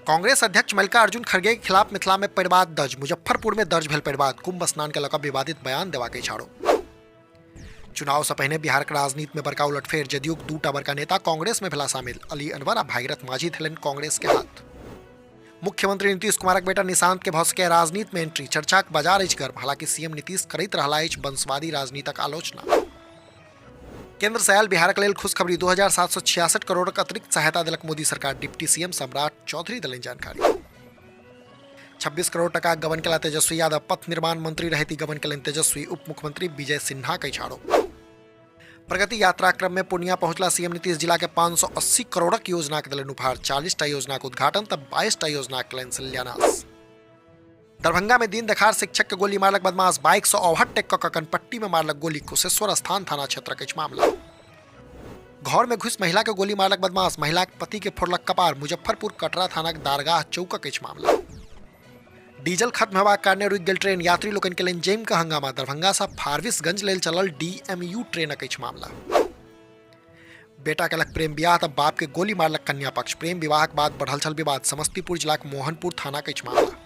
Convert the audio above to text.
कांग्रेस अध्यक्ष मल्लिकार्जुन खड़गे के खिलाफ मिथिला में परिवाद दर्ज। मुजफ्फरपुर में दर्ज भेल परिवाद। कुंभ स्नान के लऽ कऽ विवादित बयान देबाक अछि आरोप। चुनाव से पहिने बिहार के राजनीति में बड़का उलटफेर। जदयू के दूटा बड़का नेता कांग्रेस में भेला शामिल। अली अनवर आ भागीरथ मांझी धेलनि कांग्रेस के हाथ। मुख्यमंत्री नीतीश कुमारक बेटा निशांत के भऽ सकैए राजनीति में एंट्री। चर्चाक बाजार अछि गर्म। हालांकि सीएम नीतीश करैत रहला अछि वंशवादी राजनीतिक आलोचना। केंद्र से आयल बिहारक लेल खुशखबरी। 2766 करोड़क अतिरिक्त सहायता देलक मोदी सरकार। डिप्टी सीएम सम्राट चौधरी देलनि जानकारी। 26 करोड़ टका गबन केला तेजस्वी यादव। पथ निर्माण मंत्री रहती गबन केलनि तेजस्वी। उप मुख्यमंत्री विजय सिन्हा के आरोप। प्रगति यात्रा क्रम में पूर्णिया पहुंचला सीएम नीतीश। जिला के 580 करोड़क योजना के देलनि उपहार। 40 टा योजना के उद्घाटन तऽ 22 टा योजना के केलनि शिलान्यास। दरभंगा में दिन देखार शिक्षक के गोली मारलक बदमाश। बाइक से ओवरटेक कऽ कनपट्टी में मारलक गोली। कुशेश्वर स्थान थाना क्षेत्रक अछि मामला। घर में घुसि महिला के गोली मारलक बदमाश। महिला के पति के फोड़लक कपार। मुजफ्फरपुर कटरा थानाक दारगाह चौकक अछि मामला। डीजल खत्म हेबाक कारणे रुकि गेल ट्रेन। यात्री लोकनि केलनि जमि कऽ हंगामा। दरभंगा सँ फारबिसगंज लेल चलल डीएमयू ट्रेनक अछि मामला। बेटा केलक प्रेम बियाह तऽ बाप के गोली मारलक कन्या पक्ष। प्रेम विवाहक बाद बढ़ल छल विवाद। समस्तीपुर जिलाक मोहनपुर थानाक अछि मामला।